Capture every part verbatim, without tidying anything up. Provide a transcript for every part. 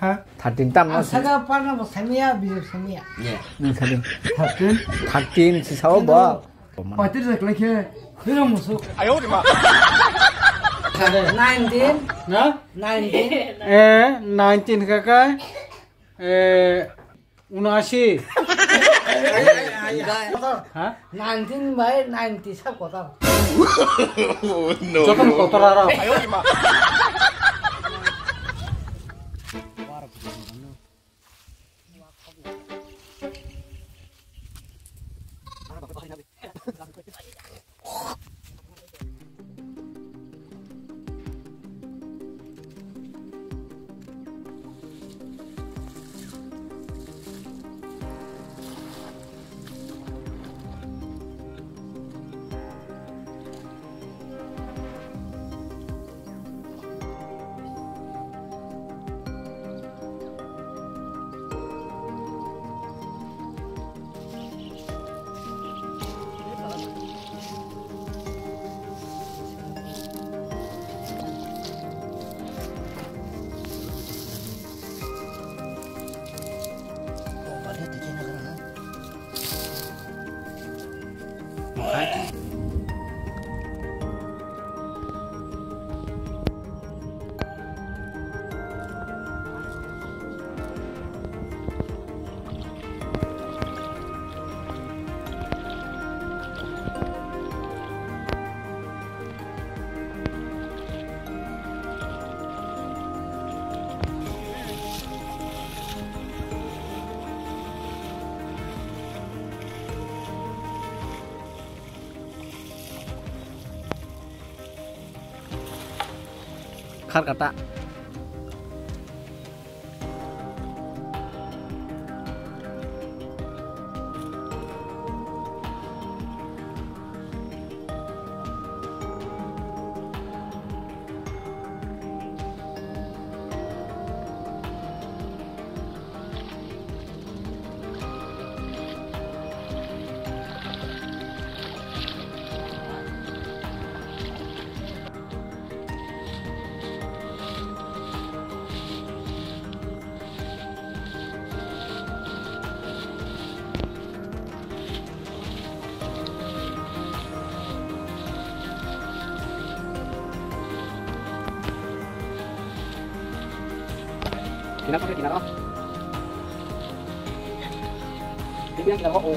Ha? Thirteen tam no. Saka parna bo samia, bijak samia. Nung sadi. Thirteen? Thirteen si sao bo. Patir jak lekhe. Hero musu. Nineteen. Na? Nineteen. Eh, nineteen kakai. Eh, Unashi. Ha? Nineteen by ninety sab kotor. Joto no kotor aro. Kharkata. Kinaro, kinaro. Ini yang kinaro. Oh.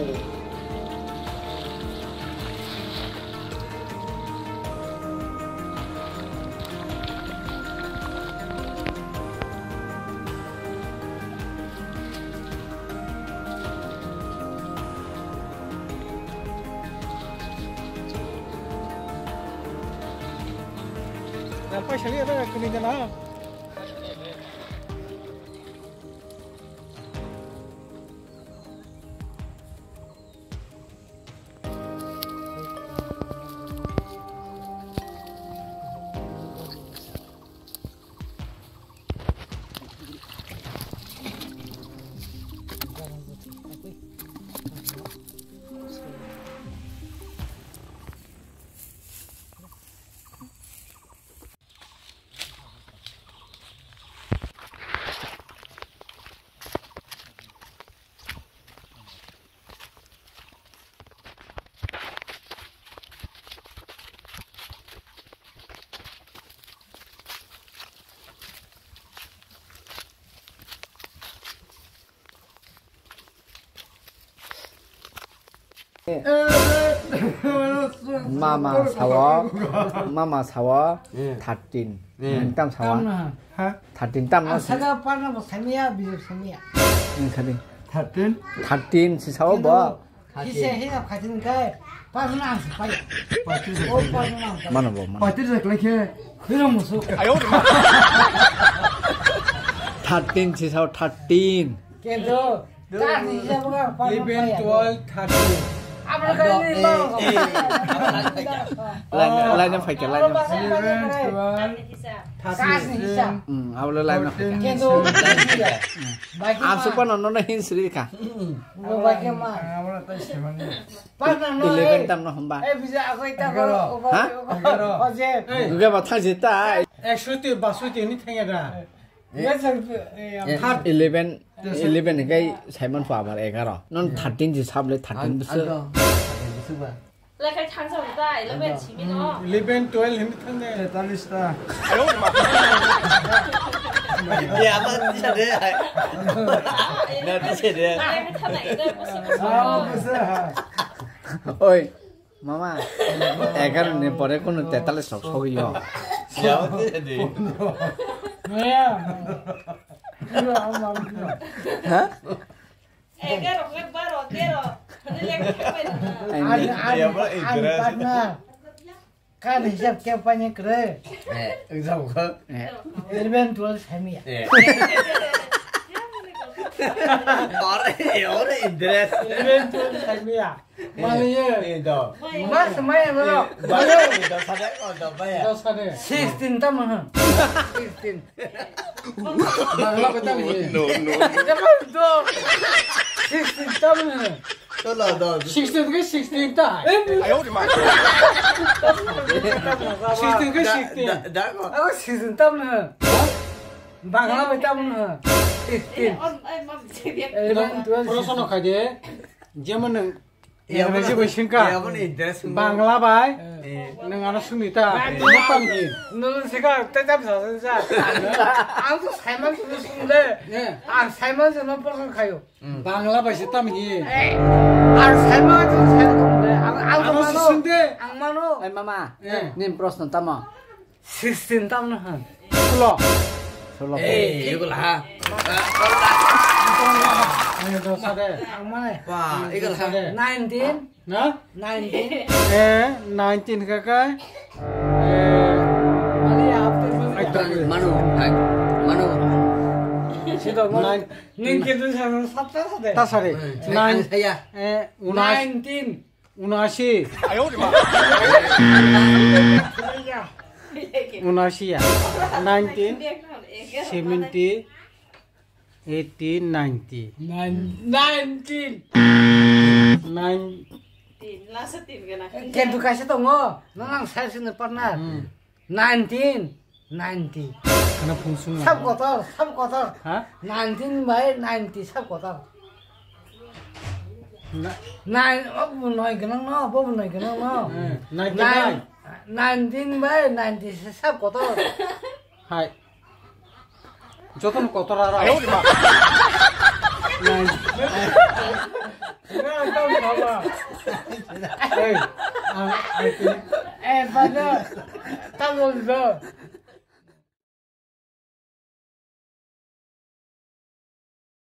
Paisa liya ta kini jana. Mama sawo, mama sawo, eh, thirteen. Eh. Tam sawo. Tam na. Ha? Thirteen tam na. Saka parna bo samia, bijak samia. Ini kadi. Thirteen? Thirteen si sawo bo. Hise, hise, khatin kai. Parna ang sapai. Patir. Oh, parna ang sapai. Mana bo, mana. Patir jak lekhe. Hero musu. Thirteen si sawo, thirteen. Kendo. Eleven, twelve, thirteen. Line, line phaikha, line. Eleven, twelve, thirteen. Hmm, abo line phaikha. Fourteen, seventeen. Ang supa no, no, no, hin sri kha. Eleven tam no hamba. Ha? Duga ba thang jeta. Ekshoti, basoti ni thangya da. Yes, sir. Eh, eh, third. Eleven, eleven hikai Simon pa abar egaro. Non thirteen ji sable thirteen bwswk. Lekai thangsa ta eleven simi no. Eleven, twelve hindi thang de. Tetalis ta. Ya, apa sih ada? Nanti sih ada. Lekai thang na ida bwswk bwswk. Ah, bwswk, ha. Oi. Mama, egaro ni pore kono tetalis rok sogwi o. Ya, betul jadi. Ha? Egaro ke baro, tero. Ani, ani, ani partner. Kan hisab kya panya kre? Eh, exam ko. Eh. Eleven, twelve samiya. Eh. Ore, ore interest. Eleven, twelve samiya. Mani ye. Eh, do. Mas maya mano. Baya, do sada ko do baya. Do sada. Sixteen tam ha. Sixteen. Bangla ko tam ye. No, no, no. Jabal do. Sixteen tam ha. Solo do. Sixteen ke sixteen ta hai. Ayo de ma. Sixteen ke sixteen. Da, da, da. Ayo sixteen tam ha. Bangla bai tam ha. Sixteen. Eleven, twelve. Pura sono khaje. Jemon nang. Iya, English bai singka. Iya, aboni dress mo. Bangla bai. Eh. Nang ano sungni ta. Mo tang di. Nung singka, te tam sa sa. Ang to Simon sung sung de. Eh. Ang Simon sung no porson khayo. Hmm. Bangla bai se tam hi. Eh. Ang Simon sung sung de. Ang, ang ano mano. Sung de. Ang mano. Eh, mama. Eh. Nim prosno tamo. Sixteen tam no han. Sulo. Sulo. Eh, ego la. Ang dos ade. Ang mane. Wah, ego la. Nineteen. Na? Nineteen. Eh, nineteen ka kai. Eh, mane ya after mane. Manu, hai. Manu. Sido mane. Nine. Ning ke tu sa sat ta sa de. Ta sa de. Eh, nine. Ang saya. Eh, unas. Nineteen. Unashi. Unashi ya. Nineteen, seventy, eighty, ninety. Nine, nineteen. Nine. Tin, last tin kana. Ten tu kaisa tongo. Nang sai sini partner. Hmm. Nineteen ninety. Khana phung sung. Sab kotor, sab kotor. Ha? Nineteen by ninety sab kotor. Na- Nine, oh, bo noi ganang no, bo noi ganang no. Eh, ninety nine. Nine. Nineteen by ninety sab kotor. Hai. Jotono kotor aro. Ayo, di ma. Nine. Hey, ang, I think. Eh, pada, tamo do.